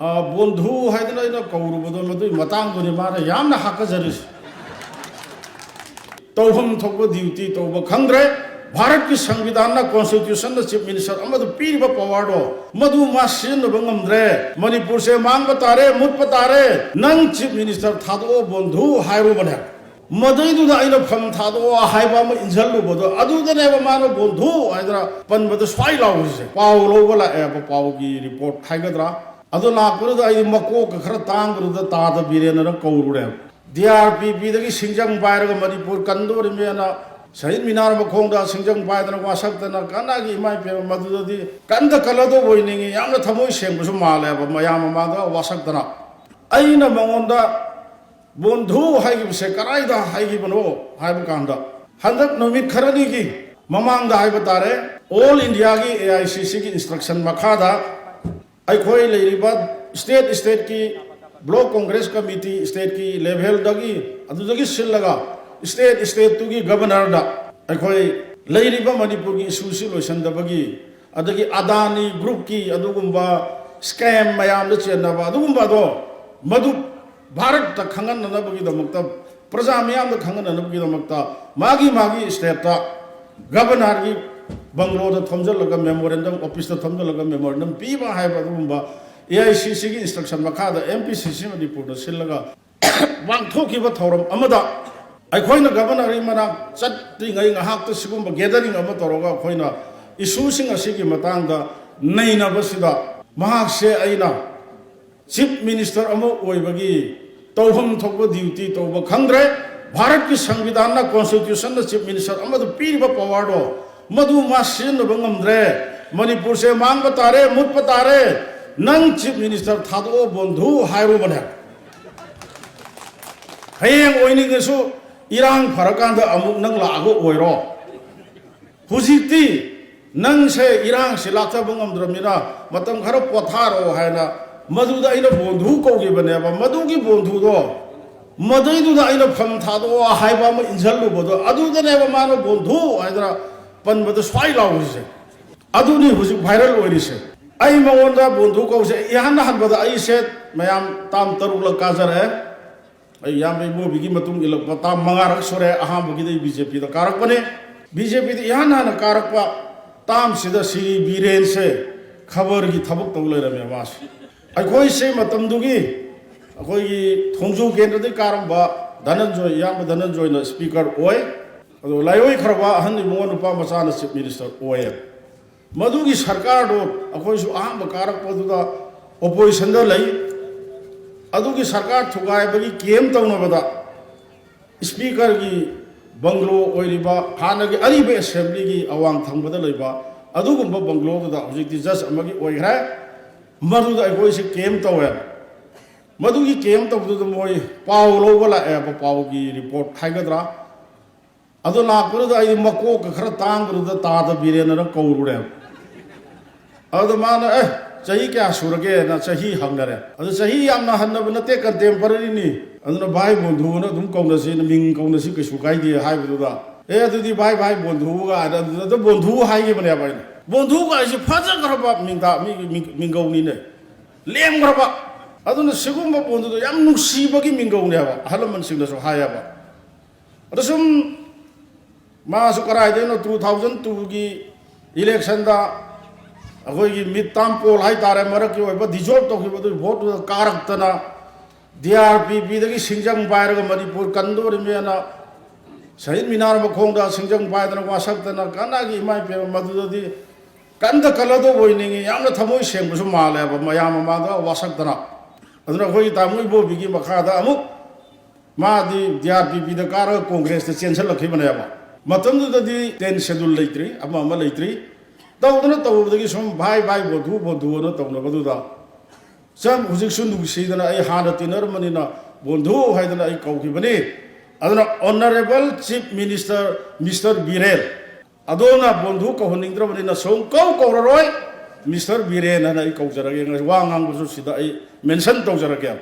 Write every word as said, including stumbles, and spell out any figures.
ꯑ, ꯕꯣꯟꯙꯨ ꯍꯥꯏꯗꯅ ꯑꯩꯅ ꯀꯧꯔꯨꯕꯗꯣ, ꯃꯗꯨꯒꯤ ꯃꯇꯥꯡꯗꯨꯅꯤ ꯃꯥꯅ ꯌꯥꯝꯅ ꯍꯥꯀꯖꯔꯤꯁꯦ꯫ ꯇꯧꯐꯝ ꯊꯣꯛꯄ ꯗ꯭ꯌꯨꯇꯤ ꯇꯧꯕ ꯈꯪꯗ꯭ꯔꯦ꯫ ꯚꯥꯔꯠꯀꯤ ꯁꯪꯕꯤꯙꯥꯟꯅ, ꯀꯣꯟꯁꯇꯤꯇ꯭ꯌꯨꯁꯟꯅ ꯆꯤꯐ ꯃꯤꯅꯤꯁꯇꯔ ꯑꯃꯗ ꯄꯤꯔꯤꯕ ꯄꯋꯥꯔꯗꯣ, ꯃꯗꯨ ꯃꯥ ꯁꯤꯖꯤꯟꯅꯕ ꯉꯝꯗ꯭ꯔꯦ꯫ ꯃꯅꯤꯄꯨꯔꯁꯦ ꯃꯥꯡꯕ ꯇꯥꯔꯦ, ꯃꯨꯠꯄ ꯇꯥꯔꯦ, ꯅꯪ ꯆꯤꯐ ꯃꯤꯅꯤꯁꯇꯔ ꯊꯥꯗꯣꯛꯑꯣ ꯕꯣꯟꯙꯨ ꯍꯥꯏꯔꯨꯕꯅꯦ꯫ ꯃꯗꯩꯗꯨꯗ ꯑꯩꯅ ꯐꯝ ꯊꯥꯗꯣꯛꯑꯣ ꯍꯥꯏꯕ ꯑꯃ ꯏꯟꯁꯤꯜꯂꯨꯕꯗꯣ, ꯑꯗꯨꯗꯅꯦꯕ ꯃꯥꯅ ꯕꯣꯟꯙꯨ ꯍꯥꯏꯗꯅ ꯄꯟꯕꯗ ꯁ꯭ꯋꯥꯏ ꯂꯥꯎꯔꯤꯁꯦ꯫ ꯄꯥꯎ ꯂꯧꯕ ꯂꯥꯛꯑꯦꯕ, ꯄꯥꯎꯒꯤ ꯔꯤꯄꯣꯔꯠ ꯍꯥꯏꯒꯗ꯭ꯔꯥ, ꯑꯗꯨ ꯂꯥꯛꯄꯗꯨꯗ ꯑꯩ ꯃꯀꯣꯛꯀ ꯈꯔ ꯇꯥꯡꯕꯗꯨꯗ ꯇꯥꯗ ꯕꯤꯔꯦꯟꯅ ꯀꯧꯔꯨꯔꯦꯕ꯫ ꯗꯤ ꯑꯥꯔ ꯄꯤ ꯄꯤꯗꯒꯤ ꯁꯤꯡꯖꯪ ꯄꯥꯏꯔꯒ ꯃꯅꯤꯄꯨꯔ ꯀꯟꯗꯣꯔꯤꯃꯦꯅ ꯁꯍꯤꯗ ꯃꯤꯅꯥꯔ ꯃꯈꯣꯡꯗ ꯁꯤꯡꯖꯪ ꯄꯥꯏꯗꯅ ꯋꯥꯁꯛꯇꯅ, ꯀꯅꯥꯒꯤ ꯏꯃꯥ ꯏꯄꯦꯝꯃ, ꯃꯗꯨꯗꯗꯤ ꯀꯟꯗ ꯀꯜꯂꯗꯧꯕ ꯑꯣꯏꯅꯤꯡꯉꯤ꯫ ꯌꯥꯝꯅ ꯊꯃꯣꯏ ꯁꯦꯡꯕꯁꯨ ꯃꯥꯜꯂꯦꯕ ꯃꯌꯥꯝ ꯃꯃꯥꯡꯗ ꯋꯥꯁꯛꯇꯅ꯫ ꯑꯩꯅ ꯃꯉꯣꯟꯗ ꯕꯣꯟꯙꯨ ꯍꯥꯏꯈꯤꯕꯁꯦ ꯀꯗꯥꯏꯗ ꯍꯥꯏꯈꯤꯕꯅꯣ ꯍꯥꯏꯕ ꯀꯥꯟꯗ, ꯍꯟꯗꯛ ꯅꯨꯃꯤꯠ ꯈꯔꯅꯤꯒꯤ ꯃꯃꯥꯡꯗ ꯍꯥꯏꯕ ꯇꯥꯔꯦ, ꯑꯣꯜ ꯏꯟꯗꯤꯌꯥꯒꯤ ꯑꯦ ꯑꯥꯏ ꯁꯤ ꯁꯤꯒꯤ ꯏꯟꯁꯇ꯭ꯔꯛꯁꯟ ꯃꯈꯥꯗ ꯑꯩꯈꯣꯏ ꯂꯩꯔꯤꯕ ꯁ꯭ꯇꯦꯠ ꯁ꯭ꯇꯦꯠꯀꯤ ꯕ꯭ꯂꯣꯛ ꯀꯣꯡꯒ꯭ꯔꯦꯁ ꯀꯃꯤꯇꯤ ꯁ꯭ꯇꯦꯠꯀꯤ ꯂꯦꯚꯦꯜꯗꯒꯤ, ꯑꯗꯨꯗꯒꯤ ꯁꯤꯜꯂꯒ ꯁ꯭ꯇꯦꯠ ꯁ꯭ꯇꯦꯠꯇꯨꯒꯤ ꯒꯕꯔꯅꯔꯗ ꯑꯩꯈꯣꯏ ꯂꯩꯔꯤꯕ ꯃꯅꯤꯄꯨꯔꯒꯤ ꯏꯁꯨꯁꯤ ꯂꯣꯏꯁꯤꯟꯗꯕꯒꯤ, ꯑꯗꯒꯤ ꯑꯗꯥꯅꯤ ꯒ꯭ꯔꯨꯞꯀꯤ ꯑꯗꯨꯒꯨꯝꯕ ꯁ꯭ꯀꯦꯝ ꯃꯌꯥꯝꯗ ꯆꯦꯟꯅꯕ ꯑꯗꯨꯒꯨꯝꯕꯗꯣ, ꯃꯗꯨ ꯚꯥꯔꯠꯇ ꯈꯪꯍꯟꯅꯅꯕꯒꯤꯗꯃꯛꯇ, ꯄ꯭ꯔꯖꯥ ꯃꯤꯌꯥꯝꯗ ꯈꯪꯍꯟꯅꯅꯕꯒꯤꯗꯃꯛꯇ ꯃꯥꯒꯤ ꯃꯥꯒꯤ ꯁ꯭ꯇꯦꯠꯇ ꯒꯕꯔꯅꯔꯒꯤ ꯕꯪꯒ꯭ꯂꯣꯗ ꯊꯣꯝꯖꯤꯜꯂꯒ ꯃꯦꯃꯣꯔꯦꯟꯗꯝ, ꯑꯣꯐꯤꯁꯇ ꯊꯣꯝꯖꯤꯜꯂꯒ ꯃꯦꯃꯣꯔꯦꯟꯗꯝ ꯄꯤꯕ ꯍꯥꯏꯕ ꯑꯗꯨꯒꯨꯝꯕ ꯑꯦ ꯑꯥꯏ ꯁꯤ ꯁꯤꯒꯤ ꯏꯟꯁꯇ꯭ꯔꯛꯁꯟ ꯃꯈꯥꯗ ꯑꯦꯝ ꯄꯤ ꯁꯤ ꯁꯤ ꯃꯅꯤꯄꯨꯔꯗ ꯁꯤꯜꯂꯒ ꯄꯥꯡꯊꯣꯛꯈꯤꯕ ꯊꯧꯔꯝ ꯑꯃꯗ ꯑꯩꯈꯣꯏꯅ ꯒꯕꯔꯅꯔꯒꯤ ꯃꯅꯥꯛ ꯆꯠꯇ꯭ꯔꯤꯉꯩ ꯉꯥꯏꯍꯥꯛꯇ ꯁꯤꯒꯨꯝꯕ ꯒꯦꯗꯔꯤꯡ ꯑꯃ ꯇꯧꯔꯒ ꯑꯩꯈꯣꯏꯅ ꯏꯁꯨꯁꯤꯡ ꯑꯁꯤꯒꯤ ꯃꯇꯥꯡꯗ ꯅꯩꯅꯕꯁꯤꯗ, ꯃꯍꯥꯛꯁꯦ ꯑꯩꯅ ꯆꯤꯐ ꯃꯤꯅꯤꯁꯇꯔ ꯑꯃ ꯑꯣꯏꯕꯒꯤ ꯇꯧꯐꯝ ꯊꯣꯛꯄ ꯗ꯭ꯌꯨꯇꯤ ꯇꯧꯕ ꯈꯪꯗ꯭ꯔꯦ꯫ ꯚꯥꯔꯠꯀꯤ ꯁꯪꯕꯤꯙꯥꯟꯅ, ꯀꯣꯟꯁꯇꯤꯇ꯭ꯌꯨꯁꯟꯅ ꯆꯤꯐ ꯃꯤꯅꯤꯁꯇꯔ ꯑꯃꯗ ꯄꯤꯔꯤꯕ ꯄꯋꯥꯔꯗꯣ, ꯃꯗꯨ ꯃꯥ ꯁꯤꯖꯤꯟꯅꯕ ꯉꯝꯗ꯭ꯔꯦ꯫ ꯃꯅꯤꯄꯨꯔꯁꯦ ꯃꯥꯡꯕ ꯇꯥꯔꯦ, ꯃꯨꯠꯄ ꯇꯥꯔꯦ, ꯅꯪ ꯆꯤꯐ ꯃꯤꯅꯤꯁꯇꯔ ꯊꯥꯗꯣꯛꯑꯣ ꯕꯣꯟꯙꯨ ꯍꯥꯏꯔꯨꯕꯅꯦ꯫ ꯍꯌꯦꯡ ꯑꯣꯏꯅꯤꯡꯉꯁꯨ ꯏꯔꯥꯡ ꯐꯔꯀꯥꯟꯗ ꯑꯃꯨꯛ ꯅꯪ ꯂꯥꯛꯑꯒ ꯑꯣꯏꯔꯣ꯫ ꯍꯧꯖꯤꯛꯇꯤ ꯅꯪꯁꯦ ꯏꯔꯥꯡꯁꯤ ꯂꯥꯛꯊꯕ ꯉꯝꯗ꯭ꯔꯕꯅꯤꯅ ꯃꯇꯝ ꯈꯔ ꯄꯣꯊꯥꯔꯣ ꯍꯥꯏꯅ ꯃꯗꯨꯗ ꯑꯩꯅ ꯕꯣꯟꯙꯨ ꯀꯧꯈꯤꯕꯅꯦꯕ꯫ ꯃꯗꯨꯒꯤ ꯕꯣꯟꯙꯨꯗꯣ, ꯃꯗꯩꯗꯨꯗ ꯑꯩꯅ ꯐꯝ ꯊꯥꯗꯣꯛꯑꯣ ꯍꯥꯏꯕ ꯑꯃ ꯏꯟꯁꯤꯜꯂꯨꯕꯗꯣ, ꯑꯗꯨꯗꯅꯦꯕ ꯃꯥꯅ ꯕꯣꯟꯙꯨ ꯍꯥꯏꯗꯅ ꯄꯟꯕꯗ ꯁ꯭ꯋꯥꯏ ꯂꯥꯎꯔꯤꯁꯦ꯫ ꯑꯗꯨꯅꯤ ꯍꯧꯖꯤꯛ ꯚꯥꯏꯔꯦꯜ ꯑꯣꯏꯔꯤꯁꯦ꯫ ꯑꯩ ꯃꯉꯣꯟꯗ ꯕꯣꯟꯙꯨ ꯀꯧꯁꯦ ꯏꯍꯥꯟ ꯍꯥꯟꯕꯗ ꯑꯩꯁꯦ ꯃꯌꯥꯝ ꯇꯥꯝ ꯇꯔꯨꯛꯂꯛ ꯀꯥꯖꯔꯛꯑꯦ꯫ ꯑꯩ ꯏꯌꯥꯝꯕ ꯏꯕꯣꯕꯤꯒꯤ ꯃꯇꯨꯡ ꯏꯜꯂꯛꯄ ꯇꯥꯝ ꯃꯉꯥꯔꯛ ꯁꯨꯔꯦ꯫ ꯑꯍꯥꯟꯕꯒꯤꯗꯤ ꯑꯩ ꯕꯤ ꯖꯦ ꯄꯤꯗ ꯀꯥꯔꯛꯄꯅꯦ꯫ ꯕꯤ ꯖꯦ ꯄꯤꯗ ꯏꯍꯥꯟ ꯍꯥꯟꯅ ꯀꯥꯔꯛꯄ ꯇꯥꯝꯁꯤꯗ ꯁꯤꯔꯤ ꯕꯤꯔꯦꯟꯁꯦ ꯈꯕꯔꯒꯤ ꯊꯕꯛ ꯇꯧ ꯂꯩꯔꯝꯃꯦ ꯃꯥꯁꯦ꯫ ꯑꯩꯈꯣꯏꯁꯦ ꯃꯇꯝꯗꯨꯒꯤ ꯑꯩꯈꯣꯏꯒꯤ ꯊꯣꯡꯖꯨ ꯀꯦꯟꯗ꯭ꯔꯗꯒꯤ ꯀꯥꯔꯝꯕ ꯙꯅꯟꯖꯣꯏ, ꯏꯌꯥꯝꯕ ꯙꯅꯟꯖꯣꯏꯅ ꯁ꯭ꯄꯤꯀꯔ ꯑꯣꯏ꯫ ꯑꯗꯣ ꯂꯥꯏꯑꯣꯏꯈ꯭ꯔꯕ ꯑꯍꯟ ꯏꯕꯨꯡꯉꯣ ꯅꯨꯄꯥ ꯃꯆꯥꯅ ꯆꯤꯐ ꯃꯤꯅꯤꯁꯇꯔ ꯑꯣꯏꯌꯦ꯫ ꯃꯗꯨꯒꯤ ꯁꯔꯀꯥꯔꯗꯣ ꯑꯩꯈꯣꯏꯁꯨ ꯑꯍꯥꯟꯕ ꯀꯥꯔꯛꯄꯗꯨꯗ ꯑꯣꯄꯣꯖꯤꯁꯟꯗ ꯂꯩ꯫ ꯑꯗꯨꯒꯤ ꯁꯔꯀꯥꯔ ꯊꯨꯒꯥꯏꯕꯒꯤ ꯀꯦꯝ ꯇꯧꯅꯕꯗ ꯁ꯭ꯄꯤꯀꯔꯒꯤ ꯕꯪꯒ꯭ꯂꯣ ꯑꯣꯏꯔꯤꯕ ꯍꯥꯟꯅꯒꯤ ꯑꯔꯤꯕ ꯑꯦꯁꯦꯝꯕ꯭ꯂꯤꯒꯤ ꯑꯋꯥꯡ ꯊꯪꯕꯗ ꯂꯩꯕ ꯑꯗꯨꯒꯨꯝꯕ ꯕꯪꯒ꯭ꯂꯣꯗꯨꯗ ꯍꯧꯖꯤꯛꯇꯤ ꯖꯁ ꯑꯃꯒꯤ ꯑꯣꯏꯈ꯭ꯔꯦ꯫ ꯃꯗꯨꯗ ꯑꯩꯈꯣꯏꯁꯦ ꯀꯦꯝ ꯇꯧꯋꯦ꯫ ꯃꯗꯨꯒꯤ ꯀꯦꯝ ꯇꯧꯕꯗꯨꯗ ꯃꯣꯏ ꯄꯥꯎ ꯂꯧꯕ ꯂꯥꯛꯑꯦꯕ, ꯄꯥꯎꯒꯤ ꯔꯤꯄꯣꯔꯠ ꯍꯥꯏꯒꯗ꯭ꯔꯥ, ꯑꯗꯣ ꯂꯥꯛꯄꯗꯨꯗ ꯑꯩꯗꯤ ꯃꯀꯣꯛꯀ ꯈꯔ ꯇꯥꯡꯕꯗꯨꯗ ꯇꯥꯗ ꯕꯤꯔꯦꯟꯅ ꯀꯧꯔꯨꯔꯦꯕ꯫ ꯑꯗꯨꯗ ꯃꯥꯅ, "ꯑꯦ, ꯆꯍꯤ ꯀꯌꯥ ꯁꯨꯔꯒꯦꯅ?" ꯆꯍꯤ ꯍꯪꯅꯔꯦ꯫ ꯑꯗꯨ ꯆꯍꯤ ꯌꯥꯝꯅ ꯍꯟꯅꯕ ꯅꯠꯇꯦ, ꯀꯟꯇꯦꯝꯄꯔꯔꯤꯅꯤ꯫ ꯑꯗꯨꯅ, "ꯚꯥꯏ ꯕꯣꯟꯙꯨꯅ ꯑꯗꯨꯝ ꯀꯧꯅꯁꯤ, ꯃꯤꯡ ꯀꯧꯅꯁꯤ, ꯀꯩꯁꯨ ꯀꯥꯏꯗꯦ" ꯍꯥꯏꯕꯗꯨꯗ, "ꯑꯦ, ꯑꯗꯨꯗꯤ ꯚꯥꯏ, ꯚꯥꯏ ꯕꯣꯟꯙꯨ" ꯀꯥꯏꯅ ꯑꯗꯨꯗ ꯕꯣꯟꯙꯨ ꯍꯥꯏꯈꯤꯕꯅꯦꯕ ꯑꯩꯅ꯫ ꯕꯣꯟꯙꯨ ꯀꯥꯏꯁꯤ ꯐꯖꯈ꯭ꯔꯕ ꯃꯤꯡꯗ-, ꯃꯤ-, ꯃꯤꯡ-, ꯃꯤꯡꯒꯧꯅꯤꯅꯦ꯫ ꯂꯦꯝꯈ꯭ꯔꯕ꯫ ꯑꯗꯨꯅ ꯁꯤꯒꯨꯝꯕ ꯕꯣꯟꯙꯨꯗꯣ ꯌꯥꯝ ꯅꯨꯡꯁꯤꯕꯒꯤ ꯃꯤꯡꯒꯧꯅꯦꯕ, ꯑꯍꯜ ꯂꯃꯟꯁꯤꯡꯅꯁꯨ ꯍꯥꯏꯌꯦꯕ꯫ ꯑꯗ ꯁꯨꯝ ꯃꯥꯁꯨ ꯀꯔꯥꯏꯗꯩꯅꯣ, ꯇꯨ ꯊꯥꯎꯖꯟ ꯇꯨꯒꯤ ꯏꯂꯦꯛꯁꯟꯗ ꯑꯩꯈꯣꯏꯒꯤ ꯃꯤꯠ ꯇꯥꯝ ꯄꯣꯜ ꯍꯥꯏꯇꯥꯔꯦ, ꯃꯔꯛꯀꯤ ꯑꯣꯏꯕ ꯗꯤꯖꯣꯜꯕ ꯇꯧꯈꯤꯕ ꯑꯗꯨꯒꯤ ꯚꯣꯠꯇꯨꯗ ꯀꯥꯔꯛꯇꯅ ꯗꯤ ꯑꯥꯔ ꯄꯤ ꯄꯤꯗꯒꯤ ꯁꯤꯡꯖꯪ ꯄꯥꯏꯔꯒ ꯃꯅꯤꯄꯨꯔ ꯀꯟꯗꯣꯔꯤꯃꯦꯅ ꯁꯍꯤꯗ ꯃꯤꯅꯥꯔ ꯃꯈꯣꯡꯗ ꯁꯤꯡꯖꯪ ꯄꯥꯏꯗꯅ ꯋꯥꯁꯛꯇꯅ ꯀꯅꯥꯒꯤ ꯏꯃꯥ ꯏꯄꯦꯝꯃ ꯃꯗꯨꯗꯗꯤ ꯀꯟꯗ ꯀꯜꯂꯗꯧꯕ ꯑꯣꯏꯅꯤꯡꯉꯤ꯫ ꯌꯥꯝꯅ ꯊꯃꯣꯏ ꯁꯦꯡꯕꯁꯨ ꯃꯥꯜꯂꯦꯕ ꯃꯌꯥꯝ ꯃꯃꯥꯡꯗ ꯋꯥꯁꯛꯇꯅ꯫ ꯑꯗꯨꯅ ꯑꯩꯈꯣꯏꯒꯤ ꯇꯥꯃꯣ ꯏꯕꯣꯕꯤꯒꯤ ꯃꯈꯥꯗ ꯑꯃꯨꯛ ꯃꯥꯗꯤ ꯗꯤ ꯑꯥꯔ ꯄꯤ ꯄꯤꯗ ꯀꯥꯔꯒ ꯀꯣꯡꯒ꯭ꯔꯦꯁꯇ ꯆꯦꯟꯁꯤꯜꯂꯛꯈꯤꯕꯅꯦꯕ꯫ ꯃꯇꯝꯗꯨꯗꯗꯤ ꯇꯦꯟ ꯁꯦꯗꯨꯜ ꯂꯩꯇ꯭ꯔꯤ, ꯑꯃ ꯑꯃ ꯂꯩꯇ꯭ꯔꯤ꯫ ꯇꯧꯗꯅ ꯇꯧꯕꯗꯒꯤ ꯁꯨꯝ ꯚꯥꯏ ꯚꯥꯏ ꯕꯣꯟꯙꯨ ꯕꯣꯟꯙꯨ ꯑꯅ ꯇꯧꯅꯕꯗꯨꯗ ꯆꯞ ꯍꯧꯖꯤꯛꯁꯨ ꯅꯨꯡꯁꯤꯗꯅ ꯑꯩ ꯍꯥꯟꯅ ꯇꯤꯟꯅꯔꯝꯕꯅꯤꯅ ꯕꯣꯟꯙꯨ ꯍꯥꯏꯗꯅ ꯑꯩ ꯀꯧꯈꯤꯕꯅꯤ꯫ ꯑꯗꯨꯅ Honourable Chief Minister Mister Biren, ꯑꯗꯣꯝꯅ ꯕꯣꯟꯙꯨ ꯀꯧꯍꯟꯅꯤꯡꯗ꯭ꯔꯕꯅꯤꯅ ꯁꯨꯝ ꯀꯧ ꯀꯧꯔꯔꯣꯏ, ꯃꯤꯁꯇꯔ ꯕꯤꯔꯦꯟ ꯍꯥꯏꯅ ꯑꯩ ꯀꯧꯖꯔꯒꯦ꯫ ꯉꯁꯤ ꯋꯥ ꯉꯥꯡꯕꯁꯨ ꯁꯤꯗ ꯑꯩ ꯃꯦꯟꯁꯟ ꯇꯧꯖꯔꯒꯦ꯫